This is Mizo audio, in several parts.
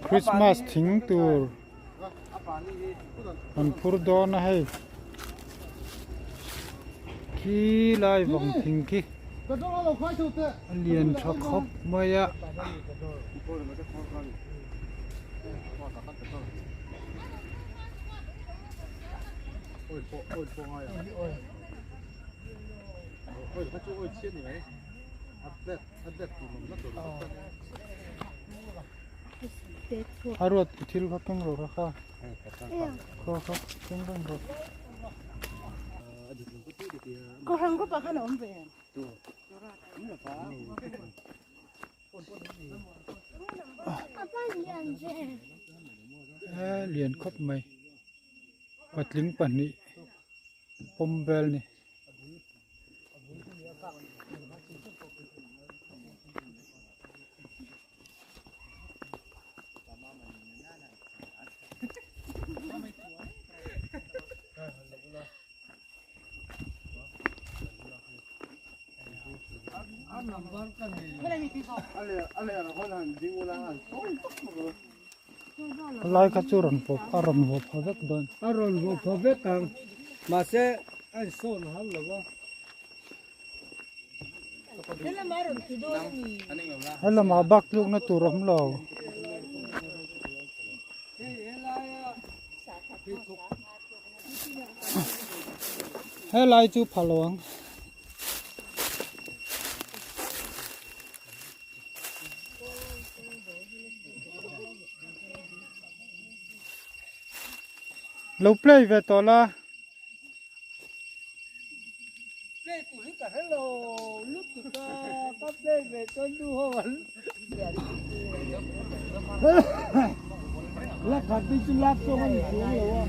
Christmas thing tur an phur dawn a hei khi lai vang thing khi a lian tha khawp mai a. A ruat i thil kha keng rawh kha kha kha keng reng rawh. Lian khawp mai patling pahnih pawm vel a ni. Lai kha chu rawn pawp a rawn vaw pha vek dawn. A rawn vaw pha vek ang mahse a insawn hal lo va. Helamah bak tlukna tur a awm lo. Helai chu pha lo ang. Lo play ve tawh la. Play tur hi ka hre lo lutuk a, ka play ve chuan nu ho an la khat hi chu lak zawng a ni chuang lo a.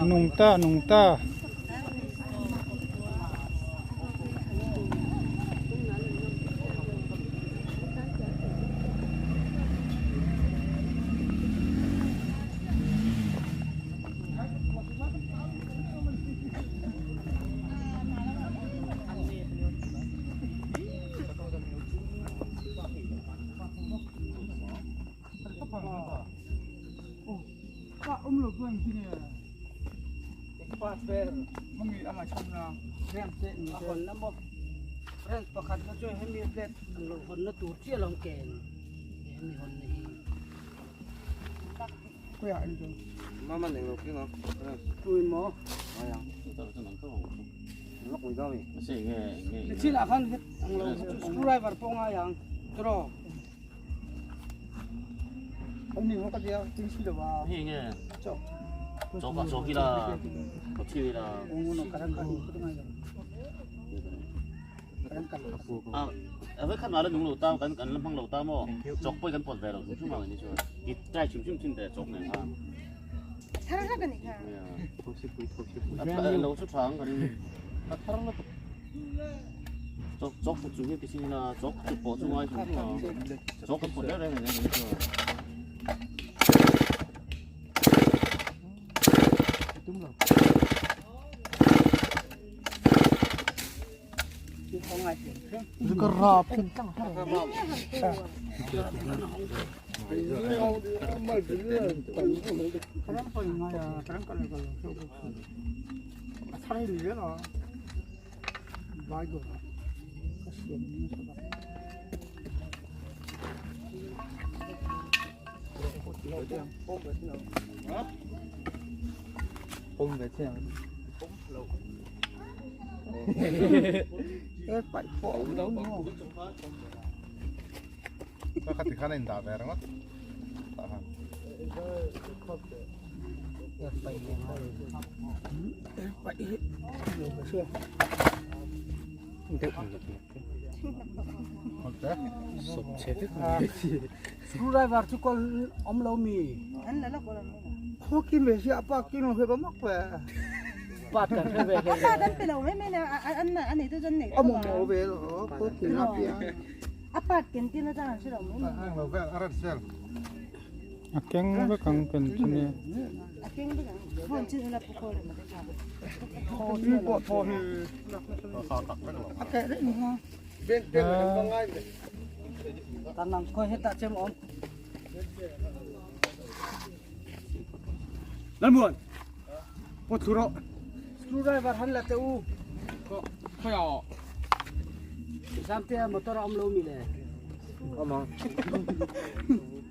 Nung ta nung ta. Screwdriver chu kawl awm lo mi. Part kan hre ve A part an pe lo mai mai nia an a nei tu chuan nei tho a. A part ken tir na chang an hre lo mai mai. A keng vek ang ken chu nia. A keng vek ang phone chin ula pu khawl rem a te kha. Tanang khawi hetah chem awm. Lalmuan pawt thlu rawh. Screwdriver han la teh u. Khawi ah. Zamte a motor a awm lo mi le. Awm ang.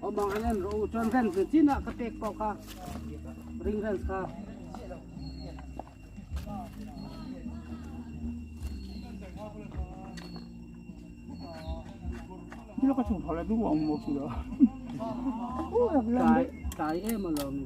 Awm ang an en rawh u chuan rent chin ah ka pek pawh kha ring rent kha. Tlai tlai em alawm.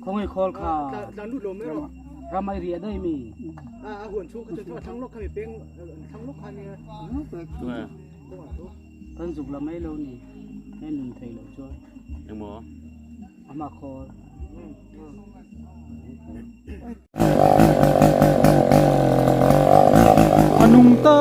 Khawngaih khawl kha ram ai riah daih mi. Kan zuk la mai lo ni hei nun thei loh chuan. Engmaw? Ama khawl. A nung ta.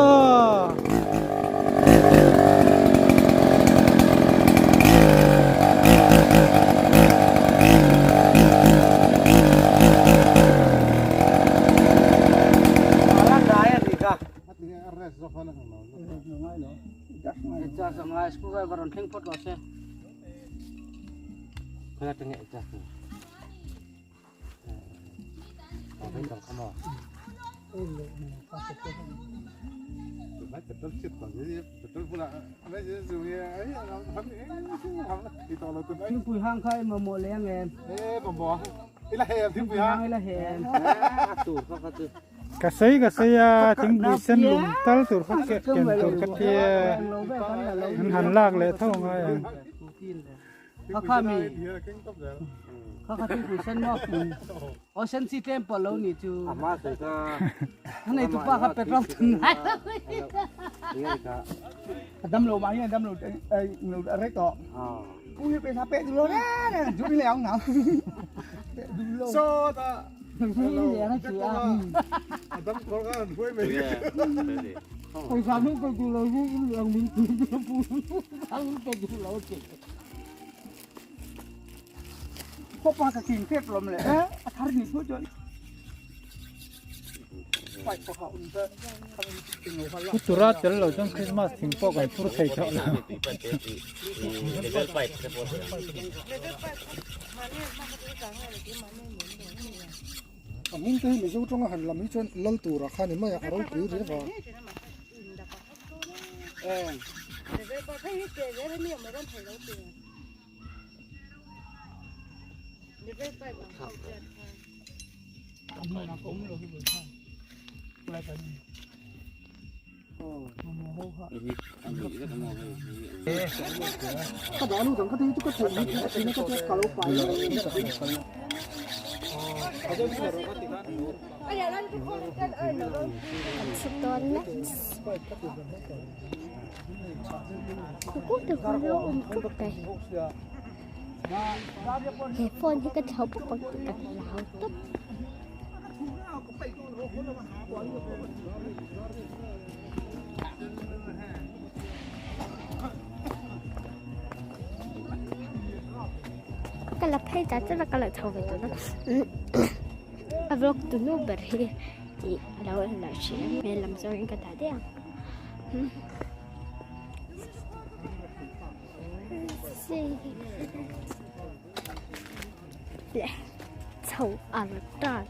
Thingpui hang kha i mamawh leh ang em? Thingpui hang i la hem. Ka sawi ka sawi a thingpui sen lum tal tur kha ken tur ka tia an han lak leh tho ngai ang. Kha kha mi kha kha thingpui sen maw aw sen chi tlem pawh lo ni chu a nei tupa kha petrol thun ngai A dam lo mah hi a dam lo a rei tawh. Pu hi pesa pe duh lo re re zu ni leh ang nang. Pe duh lo. Sawta Zu ni leh ang a ti a. A dam kawr kha an huai mai. Pawisa min pe duh lo zu ni ang min ti pu min pe duh lo ti. Khawpa ka king tep lawm le a thar ni pawh chuan. Tura tel lo chuan Christmas thing pawh kan phur thei tawh lo. A hming te hi Mizo tawnga han lam hi chuan lal tura kha ni mai a, a ropui riau a. He phone hi ka thlo bawk ang tih ka hlau tawp. Ka la phei ta chuan ka la chho ve tawh a a vlog tu nu ber hi tih a lo en lah hrih a hmel lam zawngin ka dah daih ang. Chho ar tar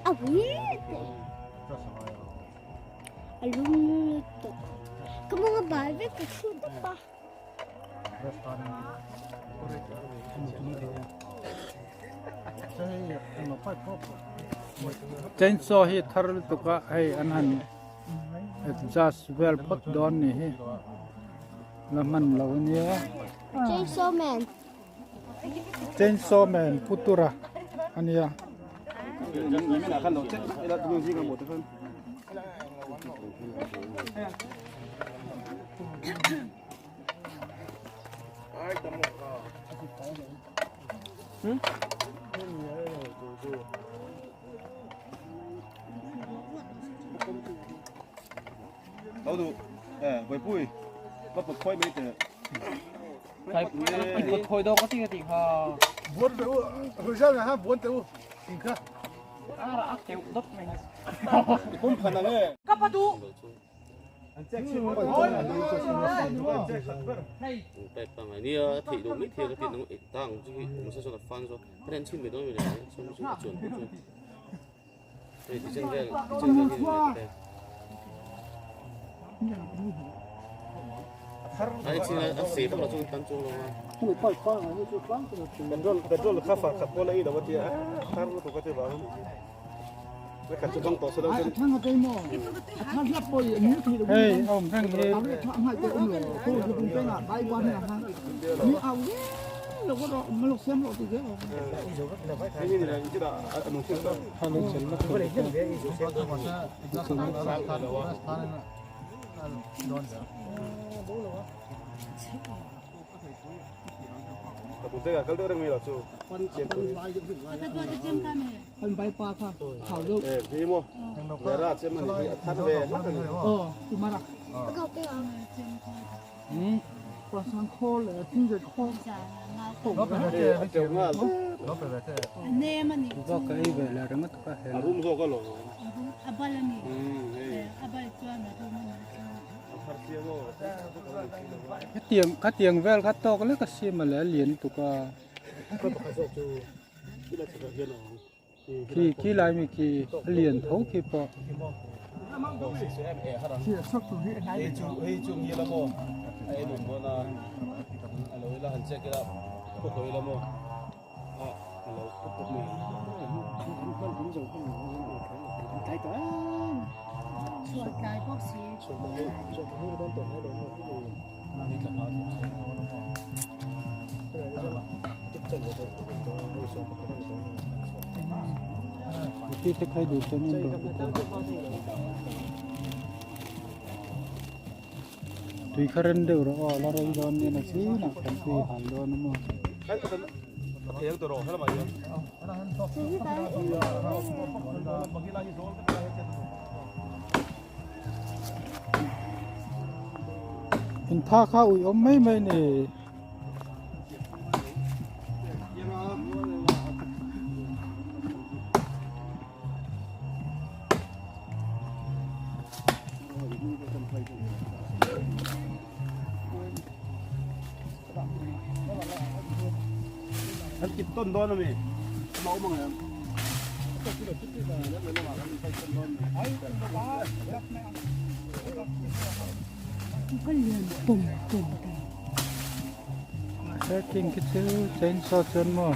A A lum lutuk. Ka mawng a bal vek ka thu dap a. Chainsaw hi thar lutuk a hei an han adjust vel phawt dawn ni hi la hman lo ania. Chainsaw man. Chainsaw man putura ania. Hei awm reng hi. Ba ka ei ve la ringawt ka hel. Khatiang khatiang vel kha tawk lek a siam a le a lian lutuk a. Khi khi lai mi khi a lian tho khi pawh. Khi te khai duh chuan in rawn ti tui kha rem deuh rawh aw la rei dawn nia nachinah kan tui hal dawn a maw. In tha kha ui awm mai mai ni. Trekking khi chu chainsaw chuan maw.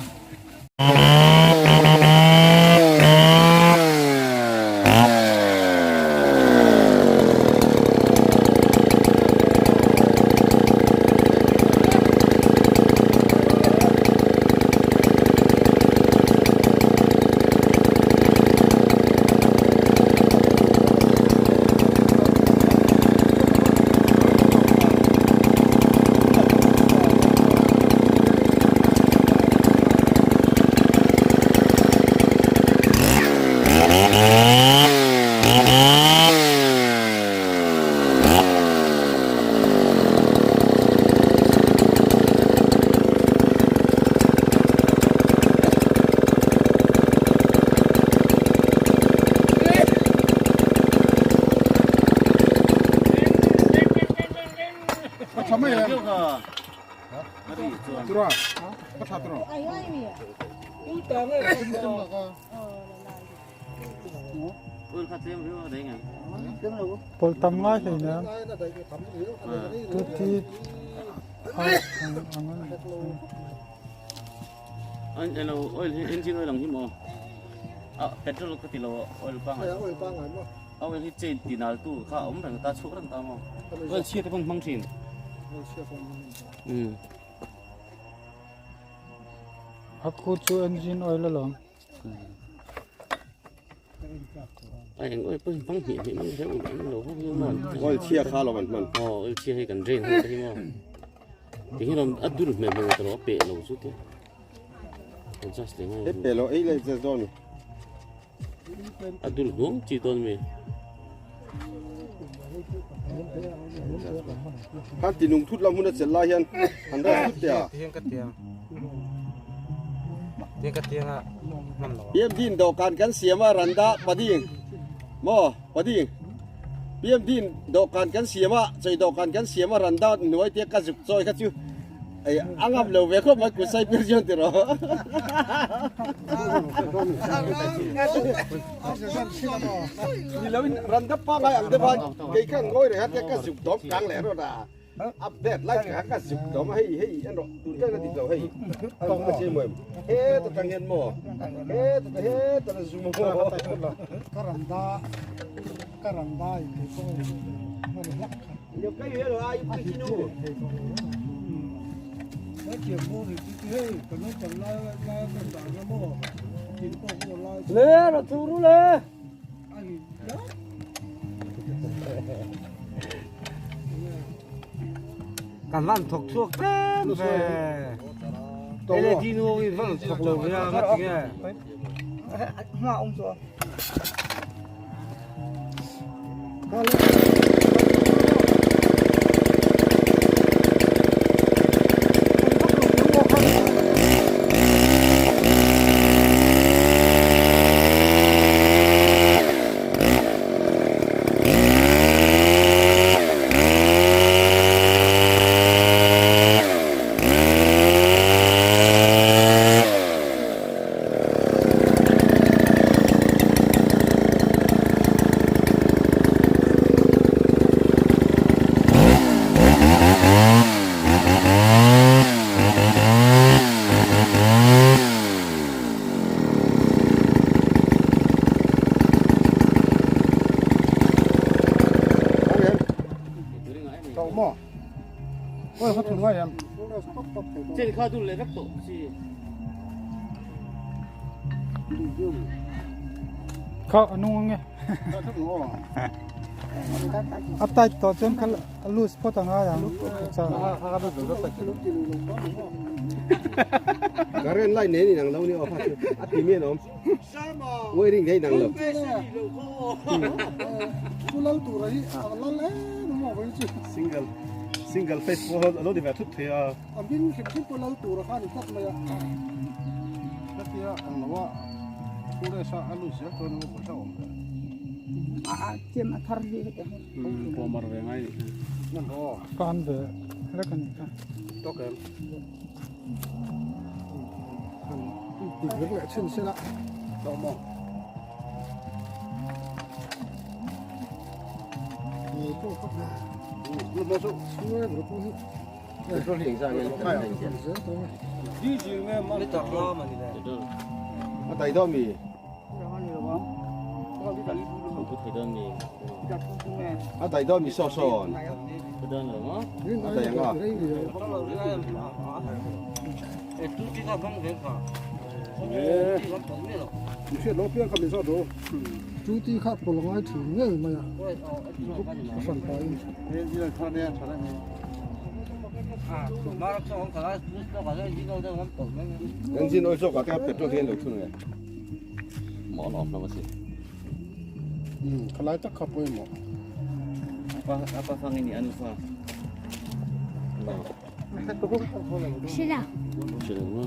Pawlh tam ngai hlei nen tuti ang ang An elo oil hi engine oil ang hi maw a petrol ka ti lo oil pangai oil pangai maw a oil hi chain ti nal tu kha a awm reng ta chhuak reng ta maw oil chhia te pawn hmang thin oil chhia pawn hmang thin a khu chu engine oil alawm a eng oil pawh hi hmang hnih hnih hmang deuh an lo ho hi maw oil chhia kha lo an hman aw oil chhia hi kan drain ho te hi maw ti hi lawm a dul hmel hmel ta lo a peh lo chu te adjust leh ngai he peh lo ei leh adjust dawn mi a dul hnuang chi dawn mi khan ti nung thut lam hun a chelh lai hian han ral thut te a ti hian ka tiang ti hian ka tiang a hman lo pm din dawhkan kan siam a randa pading maw pading pm din dawhkan kan siam a chei dawhkan kan siam a randa hnuai te ka zuk chawi kha chu ei a ngam lo ve khawp mai kusai pir chuan ti rawh ni lo in randa pangai ang te khan kei khan ngawi reng a tia ka zuk dawm kang leh rawt a update lai ka ka zuk dawm a hei hei en rawh tun thleng a dik lo hei tawng a che maw em heta tang hian maw heta heta la zum maw ka randa ka randa in kei pawh hman hlak kha Le lo thu ru le. Kan van thawk chhuak tlem ve. Ele di nu in van thawk lo ve a nga ti nge. Hma awm chu. Chen kha dul leh vek tawh chi. Kha a nung ange. A tight tawh chuan kha a loose phawt a ngai ang. Current light nen inang lo ni aw kha chu a ti mi an awm. Wiring hi inang lo. Chu lal tura hi a lal em em awm chu. Single single face pawh a lo ni ve thut thei a. A hming hrim hrim pawh lal tura kha a ni tlat mai a. Hetia ang lo a thu leh sa a lut zel chuan a buai hlauh awm ve. A a chem a thar hi heti ang. Pawmar ve ngai nih kha. Nan rawh. Fan ve hlek a nih kha. Tawk em. Dik vek leh chhin sela. Tawk maw. Ni pawh kha. Lu maw chu. Sure bro pawh hi. Petrol hi engzah nge kan nei hian. Diesel nge man. Liter tlawm a ni le. A tai dawn mi. A dai dawn mi saw sawn. A dai ang a. Chu ti kha pawlh ngai thin ngei mai a. A hran ta in. Engine oil zawk ah te kha petrol hian lo thun nge. Maw an awm hlauh a si. Khalai tak kha pawimawh. Apa apa fang ini anu fa. Sila. Sila ma.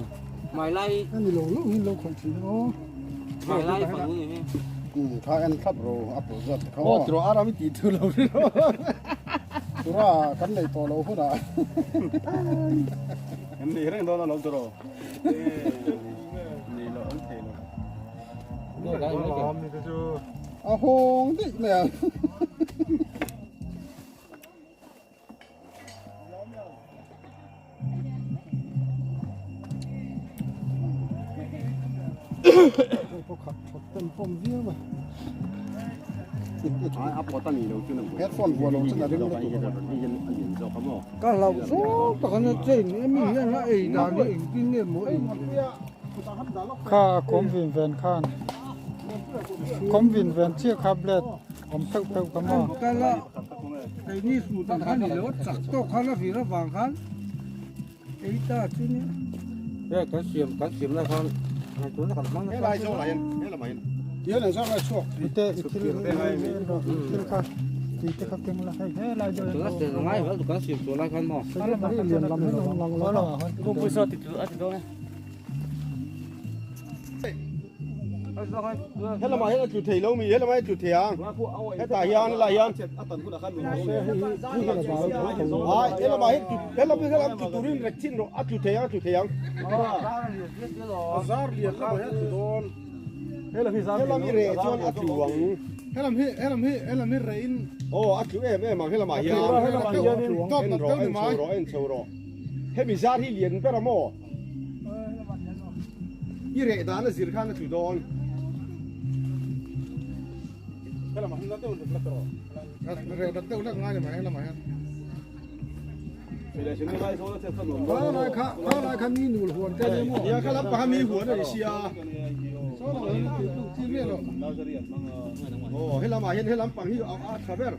Mai lai. Ani lo lo hin lo khoi thin o. Mai lai fang ni hi. Kha en thlap ro a pawh zat kha. Aw tiro aram i ti thu lo ri ro. Tura kan nei tawh lo hun ah. Kan nei reng dawn a lo tiro. Nei lo an thei lo. A hawng daih mai a. Headphone vuah lo chu na ring lutuk a. Ka hlauh zawng tak an chain emi hian a ei dan hi engtin nge maw ei ve. Kha a kawm vin ven khan kawm vin ven chiah kha blade awm pheuh pheuh kha maw. Kala keini hmuh dan kha ni lo chak tawk khan a vir avang khan ei ta chu nia. He kan siam kan siam lai khan ngaihtuahna kan hmang nasa. Helai zawng ah hian helamah hian. Tihian an zar lai chhuak. Ite i thil thil kha tui te kha keng la hei helai deuh Tuna se ngai vel kan siam tur lai khan maw. Lian lam in lang lo. Kungpui saw ti a ti dawn e. Helamah hian a tlu thei lo mi helamah hian a tlu thei ang hetah hian helai hian ai helamah hian helam helam tlu turin rek chin rawh a tlu thei ang a tlu thei ang a zar lian lamah hian a tlu dawn helam hi reh chuan a tlu ang helam hi helam hi helam hi reh in aw a tlu em em ang helamah hian en rawh en chho rawh en chho rawh hemi zar hi lian ber a maw. I reh dan a zir khan a tlu dawn. Reh dat deuh hlek ngai ni mai helamah hian. Kha lai kha kha lai kha mi nul huan te ni maw. Nia kha lam pakha mi huan a ni sia. Saw lamah hian a tih tluk chi miah lo. Aw helamah hian helam pang hi a tha ber.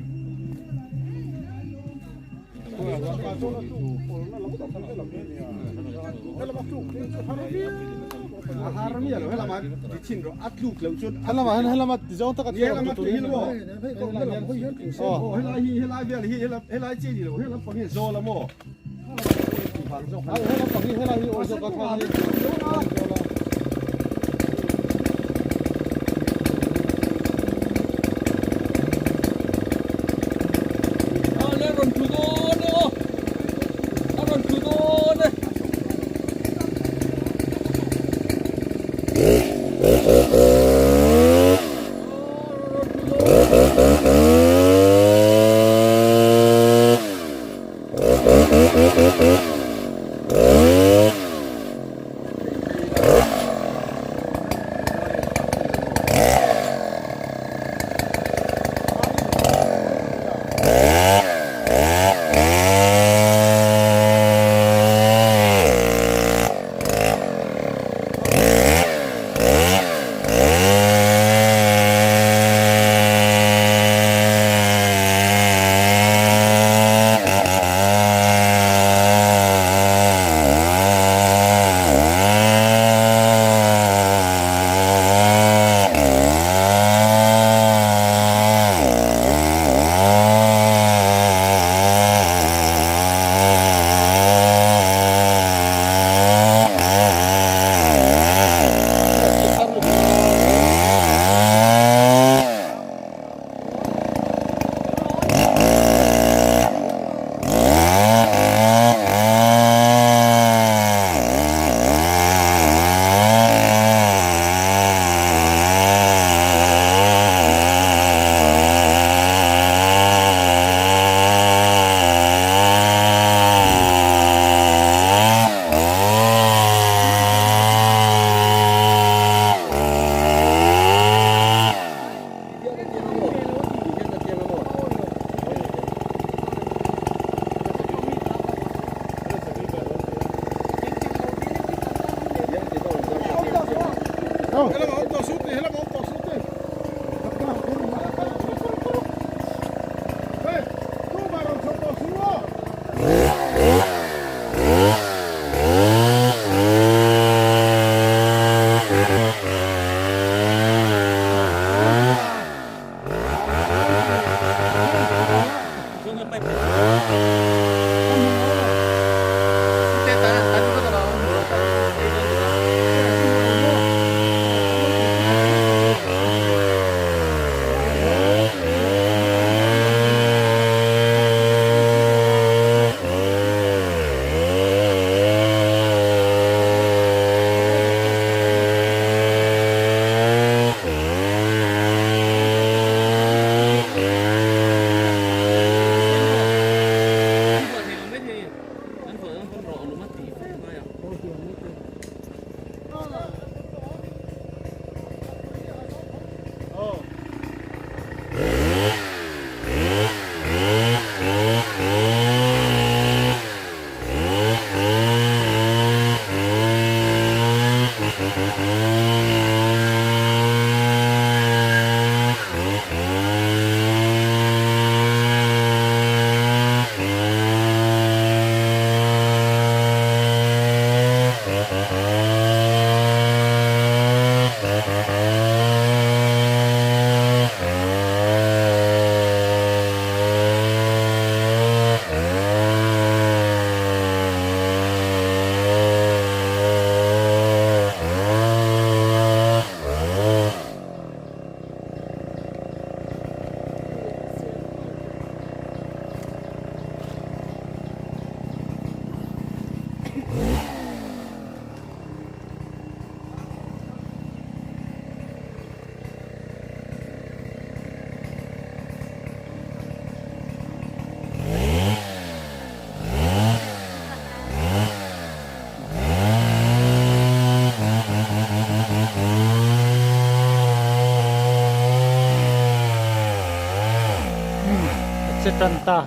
tan ta.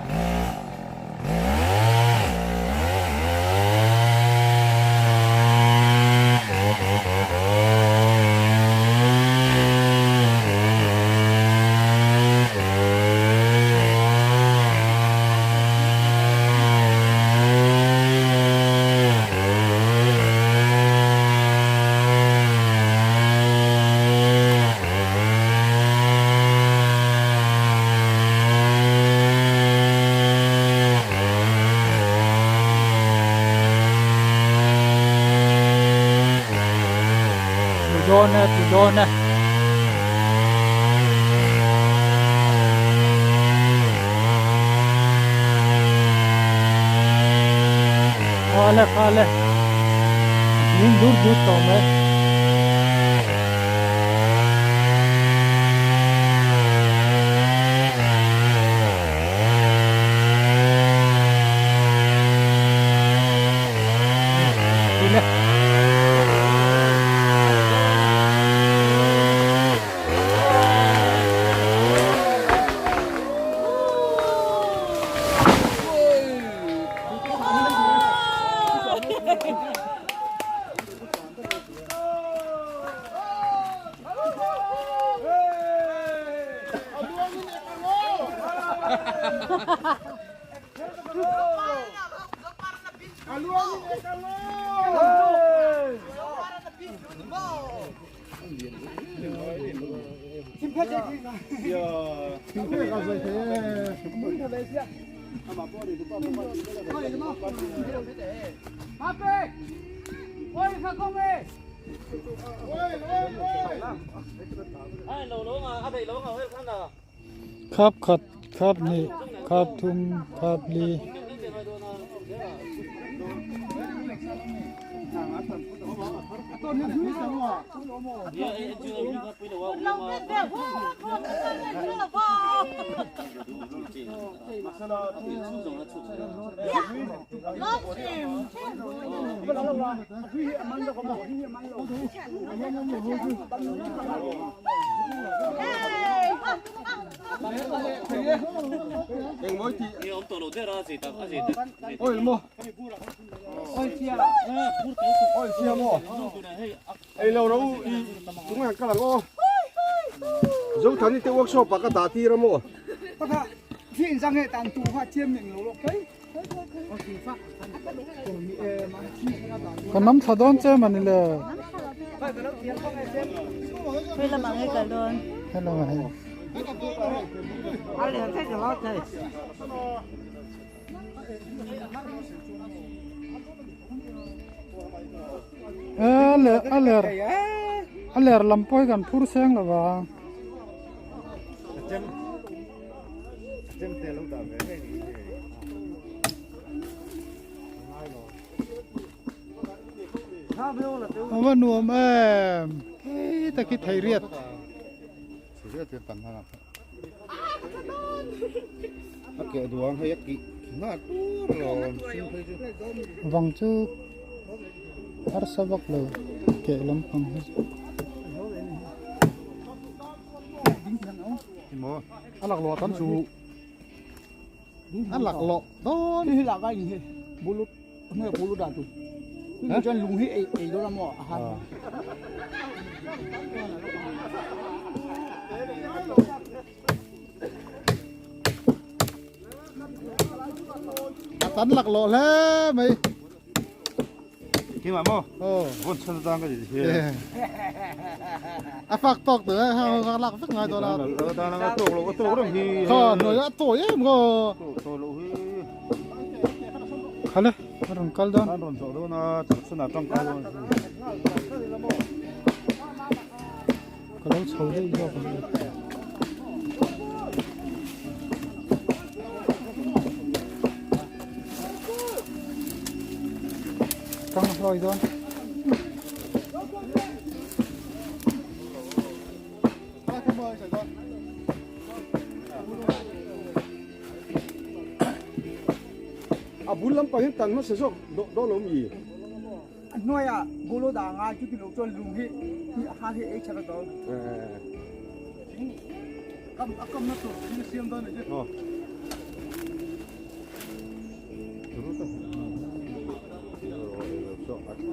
Tlu dawn e, tlu dawn e. Khale khale. Ding dur dur tawh mai. Khap khat khap hnih khap thum khap li. Ei lo ro i chung ang kal ang aw. Zothani te workshop ah ka dah tir a maw? Ka nam thla dawn che mani le. Hello hei. A ler a ler a ler lam pawh hi kan phur seng lo va. A va nuam em khi ta khi thei riat. Vang chu harsa vak lo keh lampang hi chu. A laklawh tam chu a laklawh dawn. Hi lak a in hi bulut hme bulut dah tu. Hi chuan lung hi ei ei dawn a maw a han. A tan laklawh hle mai. Keimah maw? Aw. Vawn chhan atang ka ti hi. A fak tawk tu eh ha ka lak vek ngai dawn a. Dan ang a tawk lo ka tawk reng hi. Kha hnuai a tawi em ko. Tawk lo hi. Khale a rawn kal dawn. An rawn chawh dawn a chak chhan ah tangkai dawn. Ka lo chho daih zawk ang. Tang hlawi dawn. A bul lampang hian tan hmasa zawk dawn lo mi? A hnuaiah bolo dah ngai chu tilo chuan lung hi a hal hi ei that a dawn. Kam a kamna tur thil siam dawn a ni.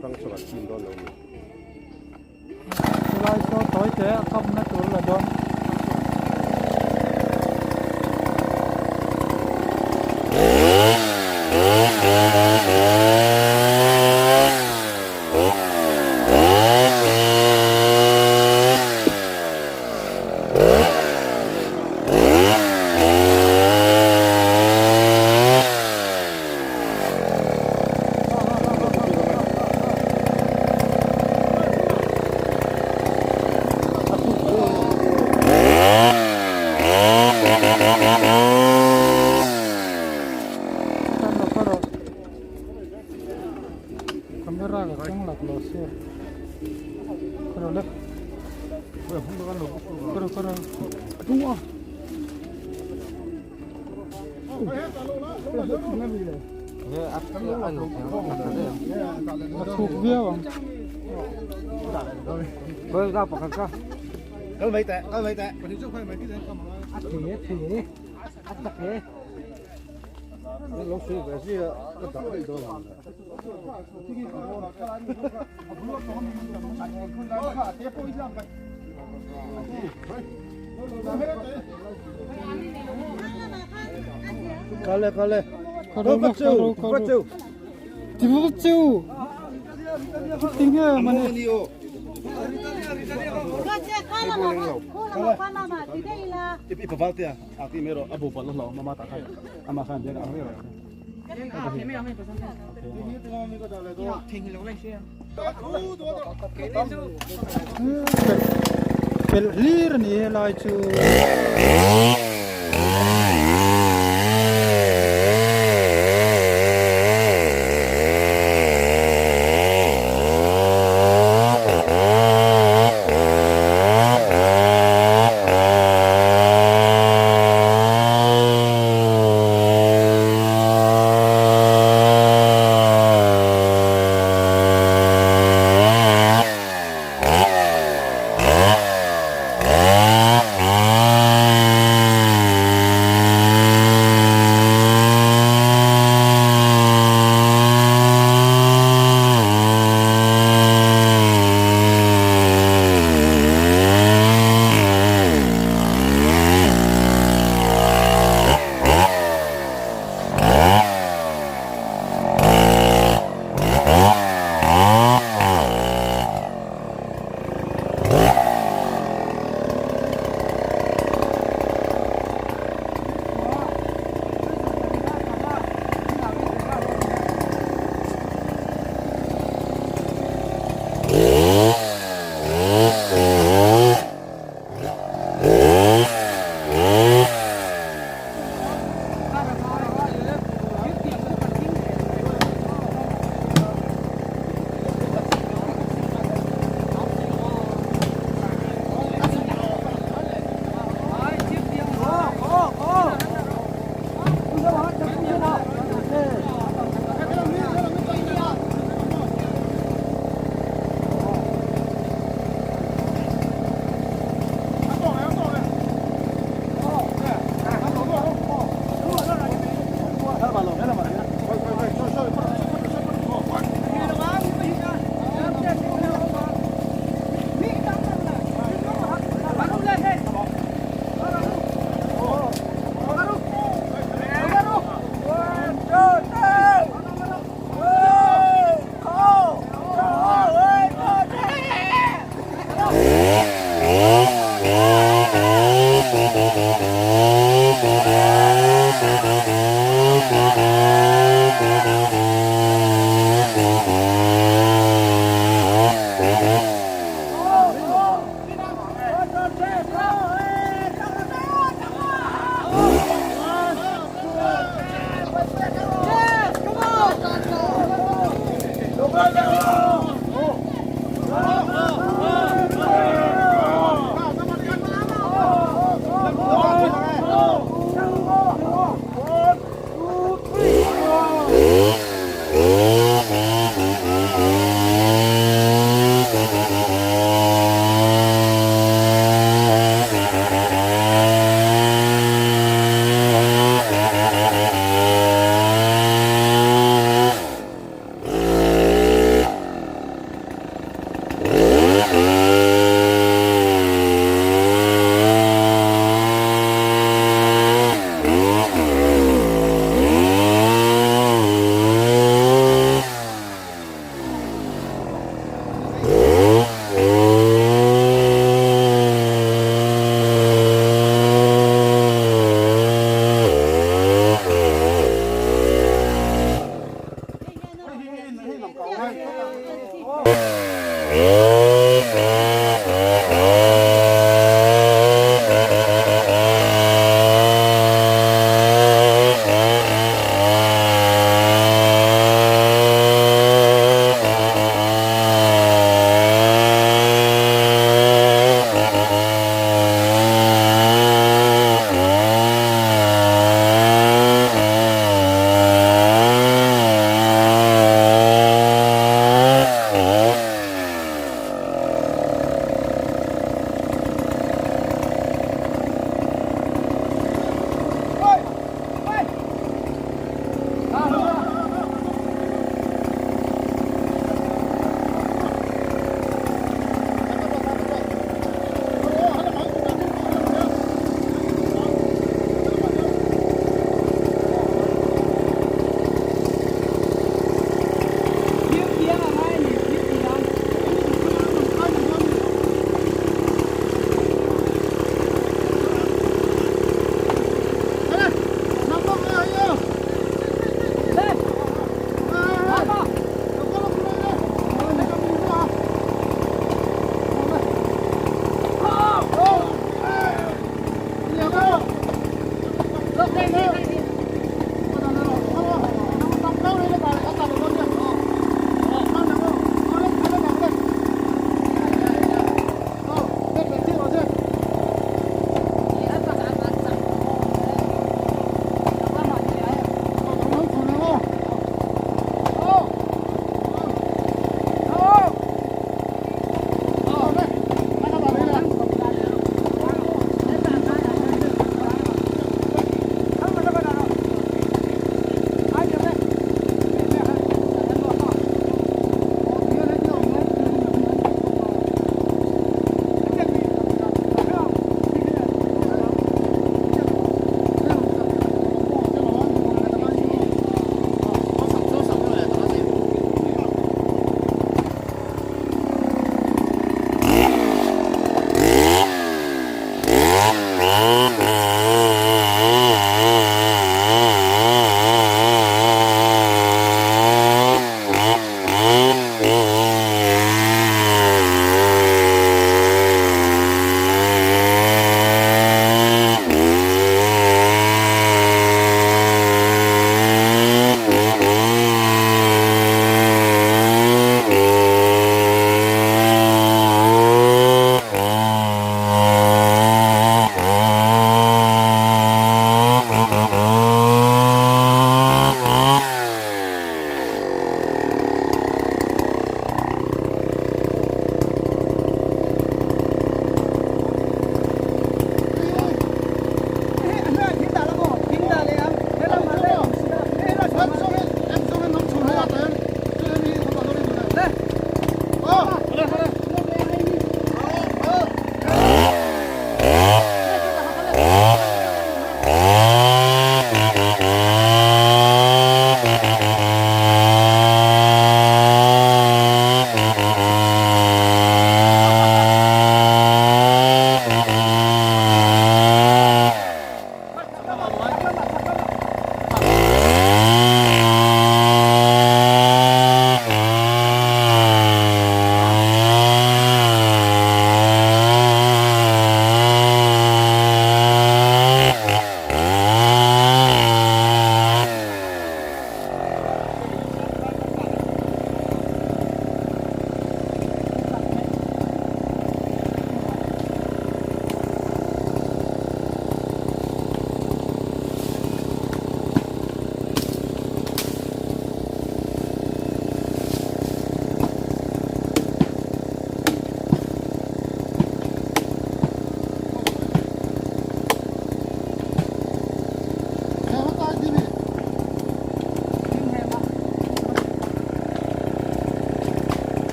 hrang sawn an chim dawn lo ni. Chulai saw tawi te a kamna tur la dawn. Camera ka keng lak lo sir. Karo le. Karo karo. Tunga. A thuk viau ang. Kal mai teh, kal mai teh. A thei a thei a tak e. Lo sui ve si ka dah daih dawn ang. Kale kale. Karo karo karo. Timu chu. Tinge mane. Pelh hlir a ni helai chu.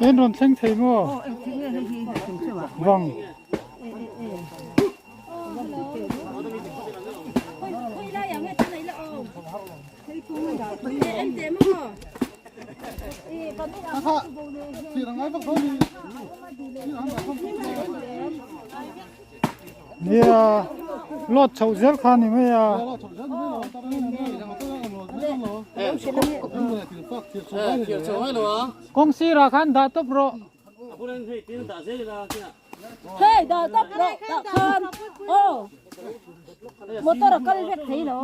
En rawn thleng thei maw? Vang. Nia lot chho zel kha ni mai a. Kawng sirah khan dah tawp rawh. Hei dah tawp rawh dah khan aw motor a kal vek thei lo.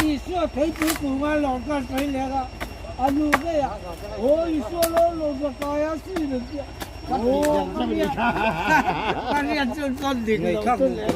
Isua theipui kunga lawr khan sawi leh a, a nu ngei a, Aw Isua lo lawr za kai a sin an ti a. Aw ka riat, ka riat chu chuan dik lo chu le.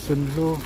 Sunhlu.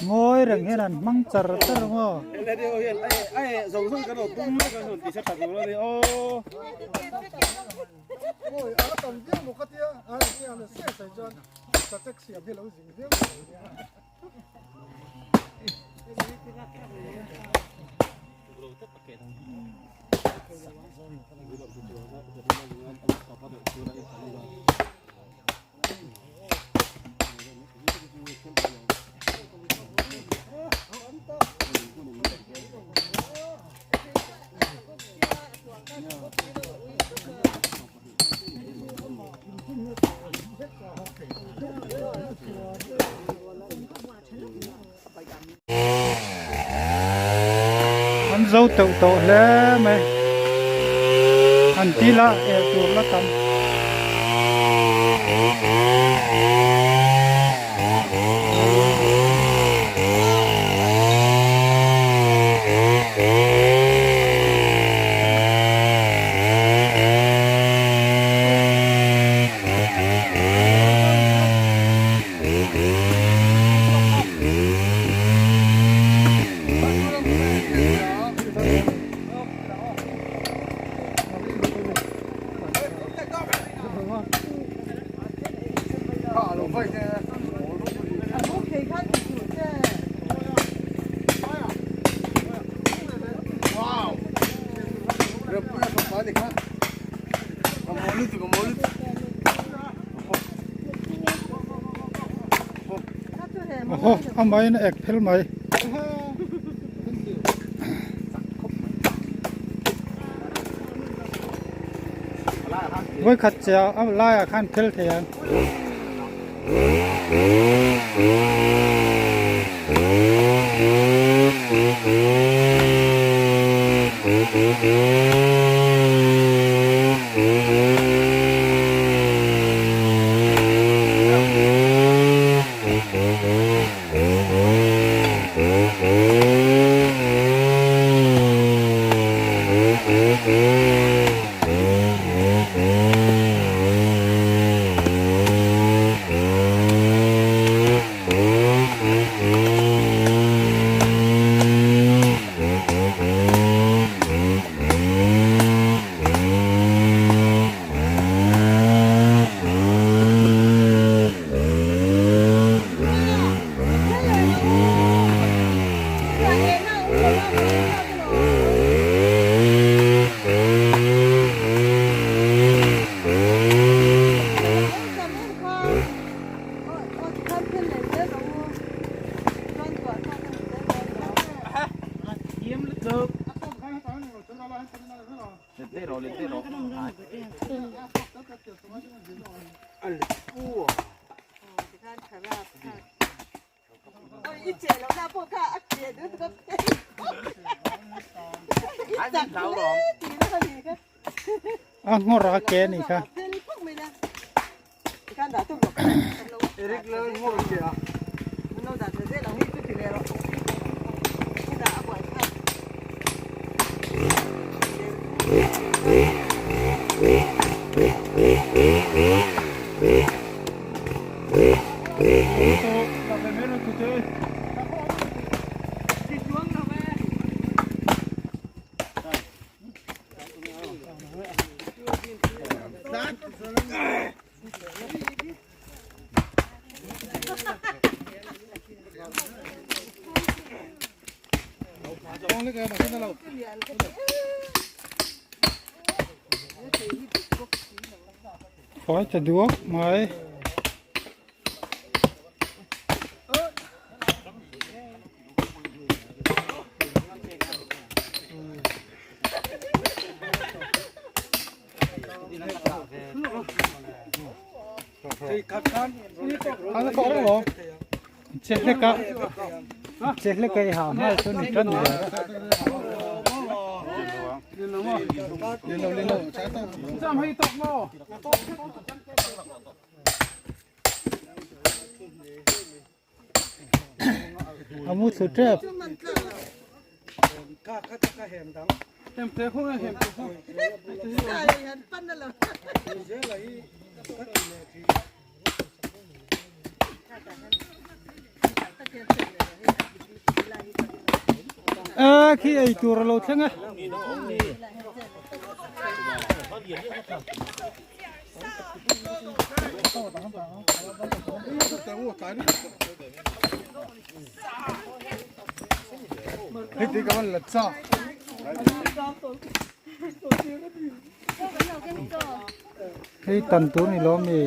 Ngawi reng hian an hmang char char ang aw. zo teuh tawh hle mai an dil a eh tur la tam. Aw a maiin a ek phel mai. Vawikhat che a laiah khan phel thei ang. A nghawr a ke anih kha. Khawai ta duak mai. Che hlek a che hlek a i ha hma chu ni tan ve. A mu thlu tep. A khi ei tur a lo thleng a. Hei tan tur ni lo mi.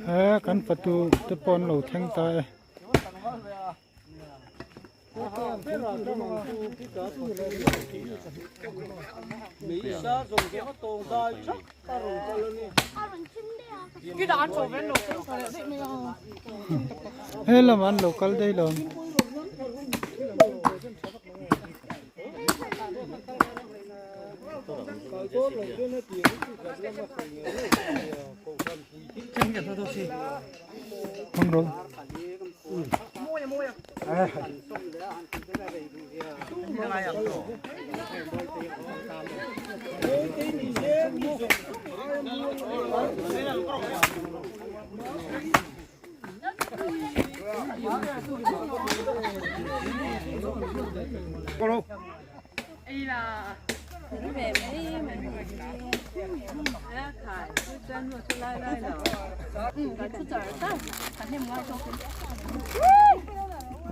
He kan fatu te pawh an lo thleng ta e. He lamah an lo kal daih lo. Hmang rawh.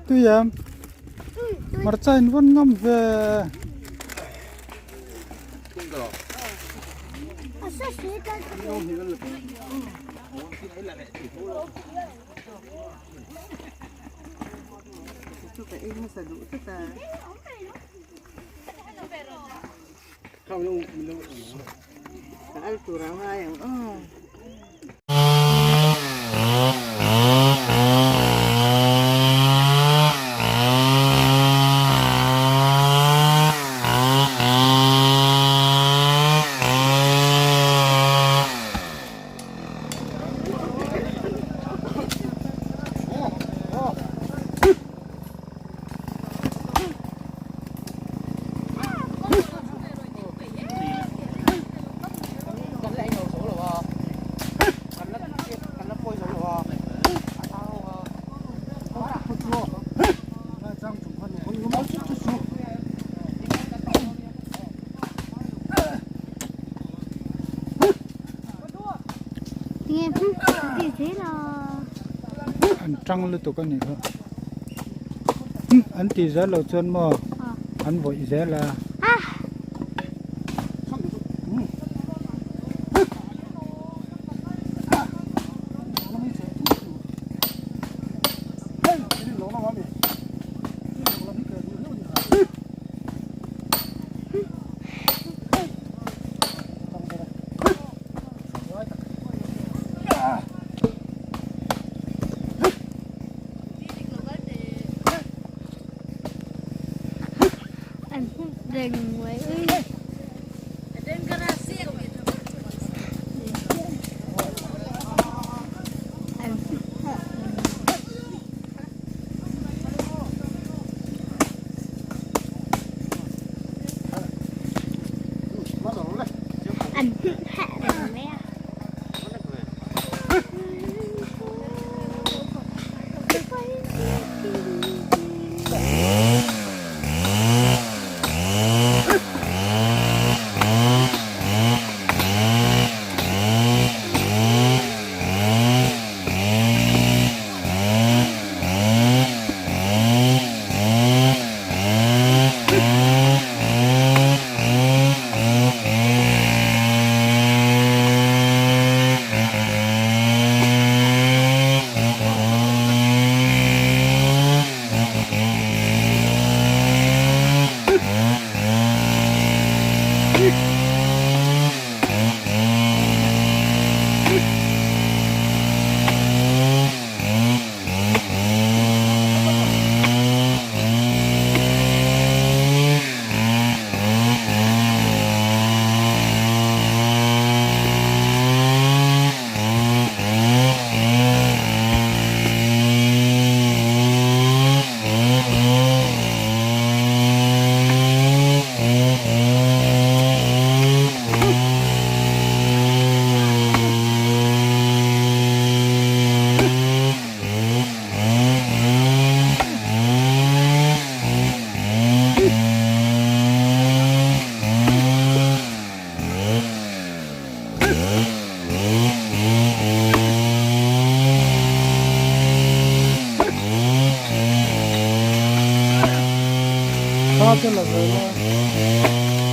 Tui em hmarcha in vawn ngam ve. An tang lutuk a nih kha an tih zel loh chuan maw an vawih zel a. te la ve la.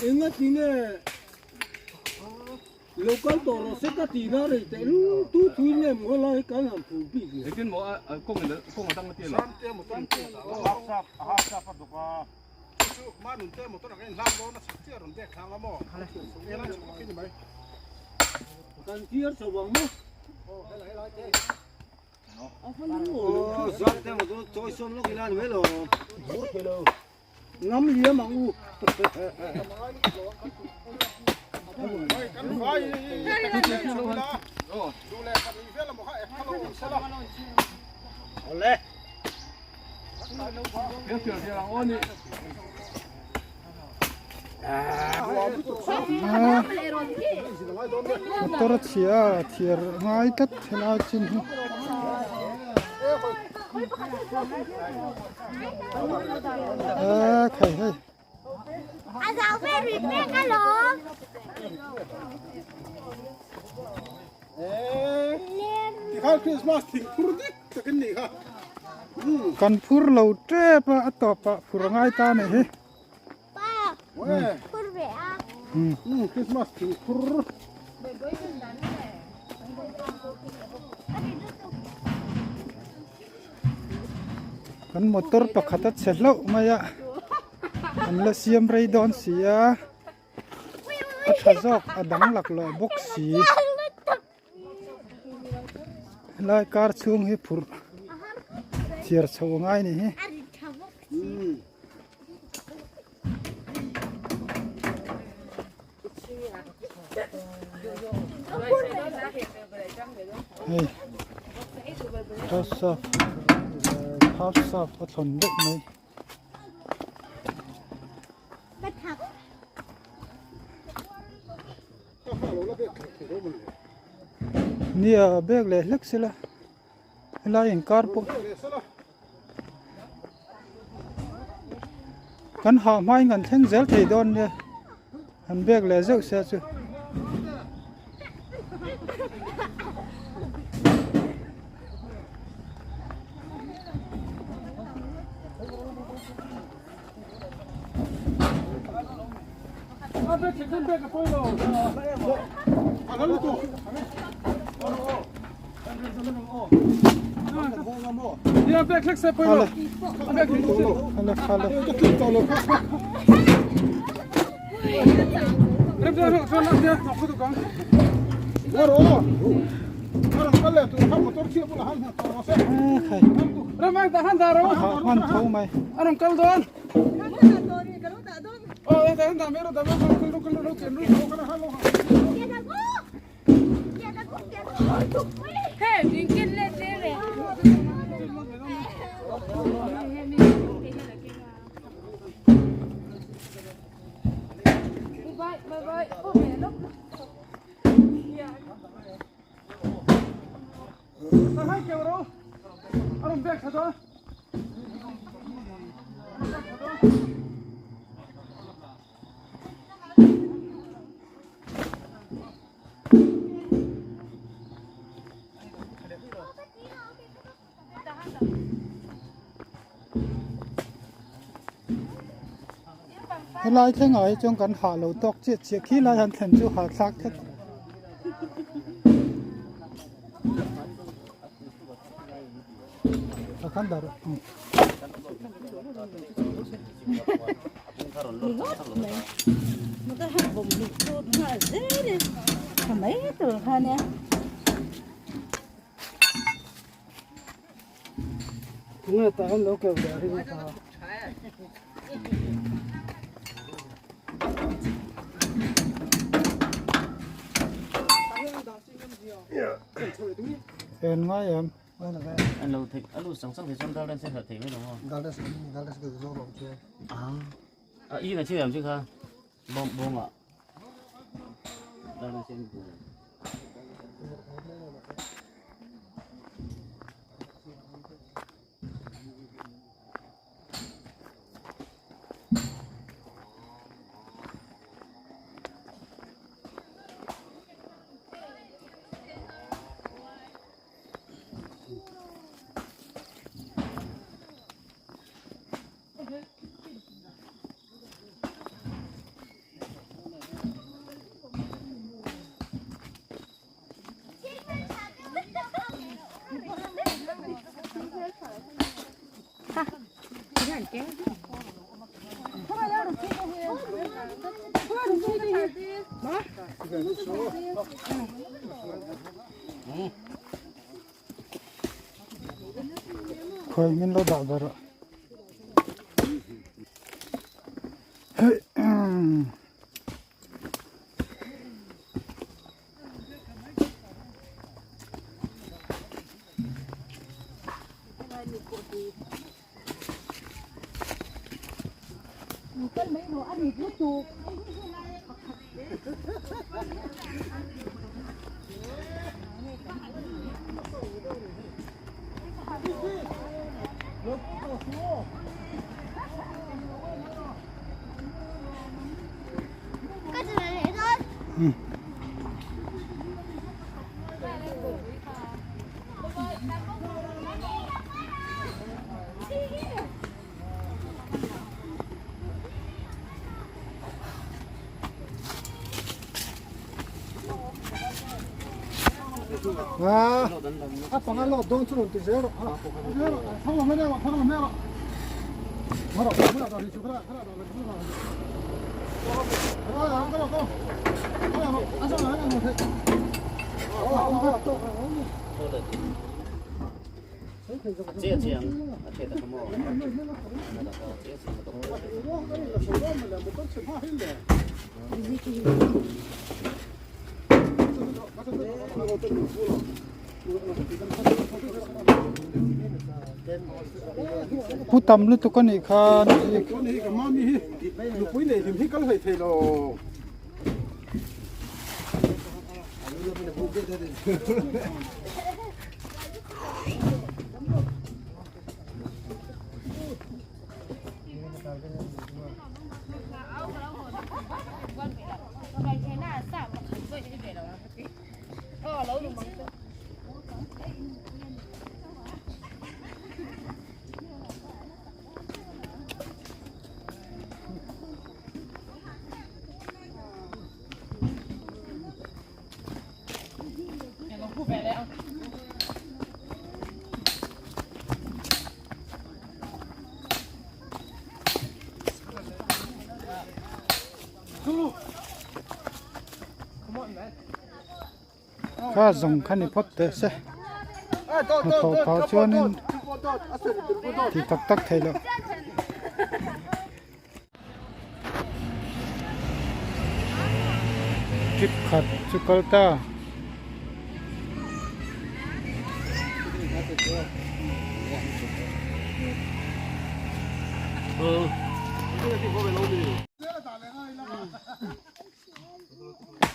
Enga ti nge? Local tawh rawh se ka tih na rei teh lu tu thui nge maw helai hi kan han phur bik le. Engtin maw a kawng in kawng a dang a ti lo. Samte motor in a half sap a half sap a bawk a. Chu chu manun te motor ang a in hlang dawn a chhak chiah rawn bek thlang a maw. Helai chhuk khi ni mai. Kan thiar chho ang maw. Aw helai helai te. Aw Samte motor chawi sawm lawk ila ni mai lo. Ngam liam ang u. Motor a chhia a thiar ngai tlat helai chin hi. A khai hei. A zau ve ri pek alawm. Tikhan Christmas thing phur dik takin nih kha. Kan phur lo tep a a tawp ah phur a ngai ta a nih hi. Pa, phur ve a. Christmas thing phur. Kan motor pakhat a chhe hlauh mai a, an la siam rei dawn si a, a tha zawk a dang laklawh bawk si. Helai kar chhung hi phurh chhiar chho a ngai a ni hi. Hei half sap half sap a thlawn daih mai. Nia bag leh hlek sela helai inkar pawh kan hah hmain kan thleng zel thei dawn nia han bag leh zeuh se chu. Helai thlengah hi chuan kan hah lo tawk chiah chiah khi lai han thlen chu hahthlak tlat. A khan dar Tunge tah hian lo keuh leh a ring ta. En ngai em. An lo thei a lu sang sang thei chuan dal ren se hlauh thei mai lo maw. Dal ren dal ren se zo lo chu. A i na chi am chi kha bawng bawng ah dal ren se bu. Khawi min lo dah ve rawh. Hei. A panga lawt dawn chu rawn ti zel rawh ha zel rawh thang lo hmel rawh thang lo hmel rawh rawh rawh rawh chu kha kha rawh rawh Pu tam lutuk a nih kha Nupui nei hlim hi kal hlei thei lo. Kha zawng kha ni phawt teh se hnathawh phah chuanin ti tak tak thei loh. Trip khat chu kal ta.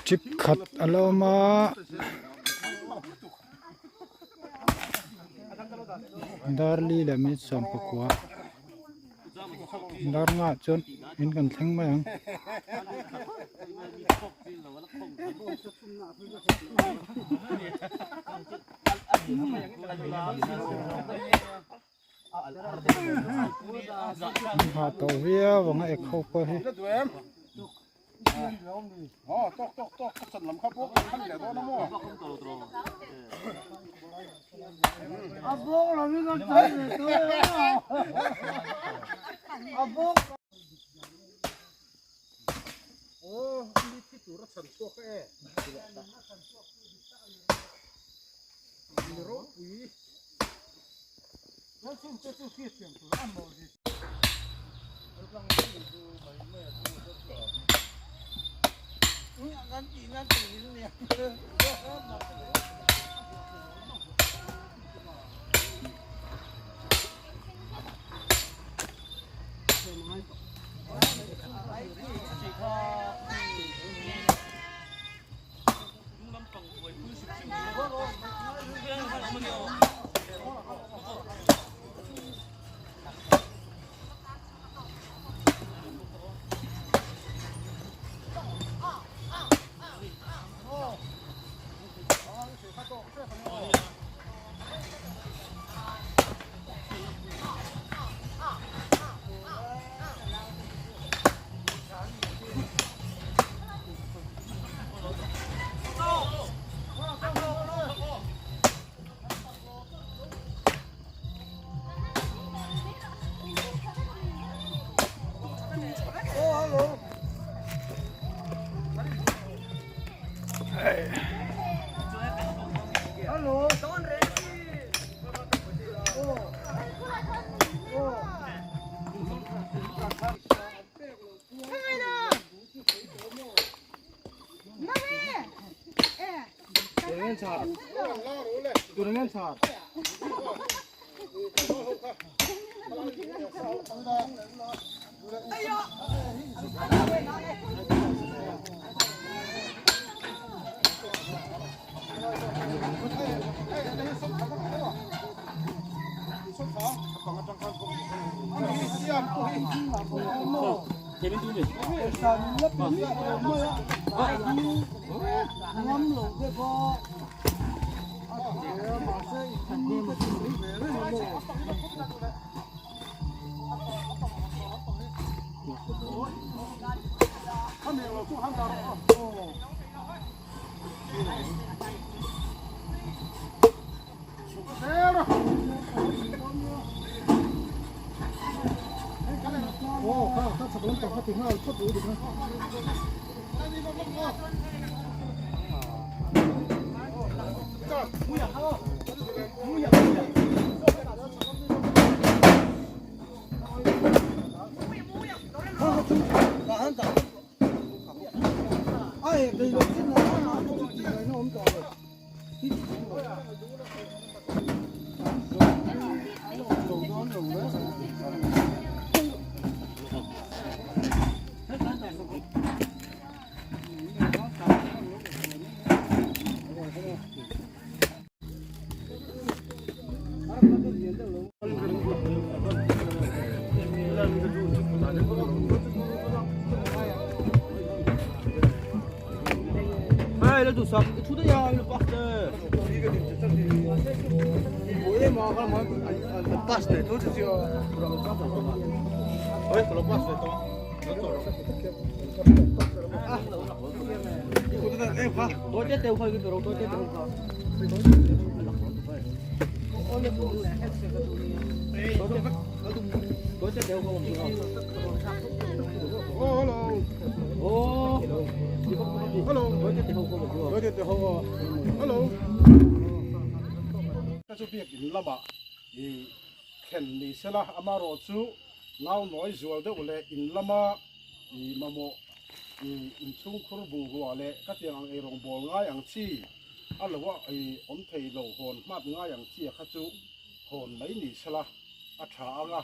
Trip khat a la awm a. Darli leh minute 19. Dar ngah chuan in kan thleng mai ang. An hah tawh viau ang a ek ho pawh hi. Ka chu biakin lamah i thlen ni sela amarawh chu nau nawi zual deuh leh in lama i mamawh i inchhungkhur bungrua leh ka tiang ang eirawng bawl ngai ang chi a lo a i awm thei lo hawn hmat ngai ang chi a kha chu hawn mai ni sela a tha ang a,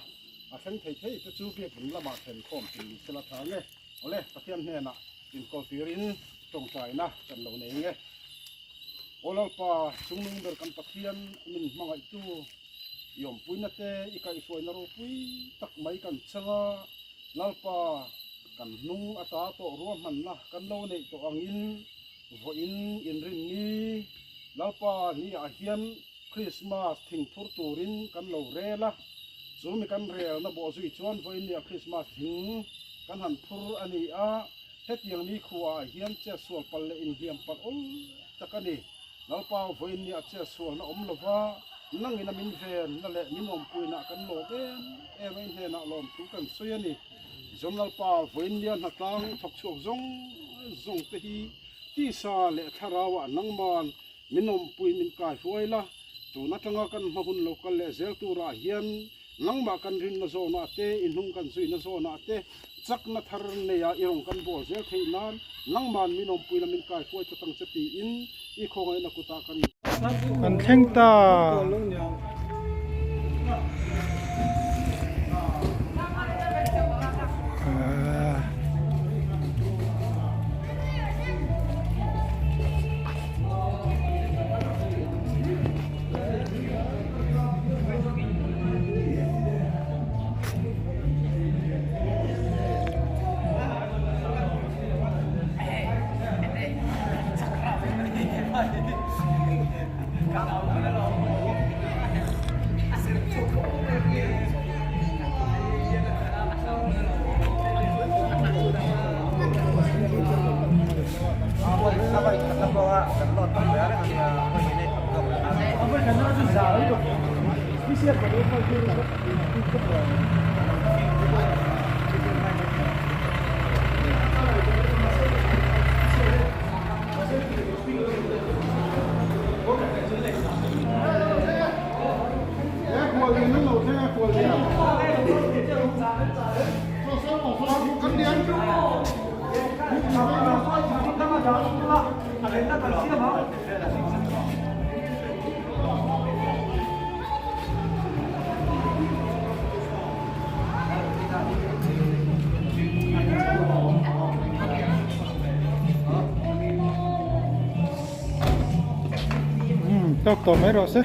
a thleng thei thei te chu biakin lamah thlen khawm thin ni sela tha nge. Awle, Pathian hnenah inkawl tirin tawngtaina kan lo nei nge. Aw Lalpa, chungnung ber kan Pathian min hmangaihtu, i awmpuina te i kaihhruaina ropui tak mai kan chang a, Lalpa, kan hnung ata tawh ruahmanna kan lo neih tawh angin vawiin inrinni Lalpa ni ah hian Krismas thingphur turin kan lo rel a, chu mi kan relna bawh zui chuan vawiin ni ah Krismas thing kan han phur a ni a, hetiang ni khuaah hian chetsual palh leh inhliam palh awl tak a ni. Lalpa vawiin ni ah chetsualna awm lova nangin a min venna leh min awmpuina kan lawm em em a, i hnenah lawmthu kan sawi a ni. Zon Lalpa vawiin nia hnatlang thawk chhuak zawng zawng te hi tisa leh thlarauah nangman Min awmpui min kai hruai la, tun atanga kan hma hun lo kal leh zel turah hian nangmah kan rinna zawnah te, i hnung kan zuina zawnah te chakna thar neia i rawn kan bawl zel theih nan nangman min awmpui la min kai hruai tlat ang che tiin i khawngaihna kutah kan Kan thleng ta. Tawk tawh mai rawh se.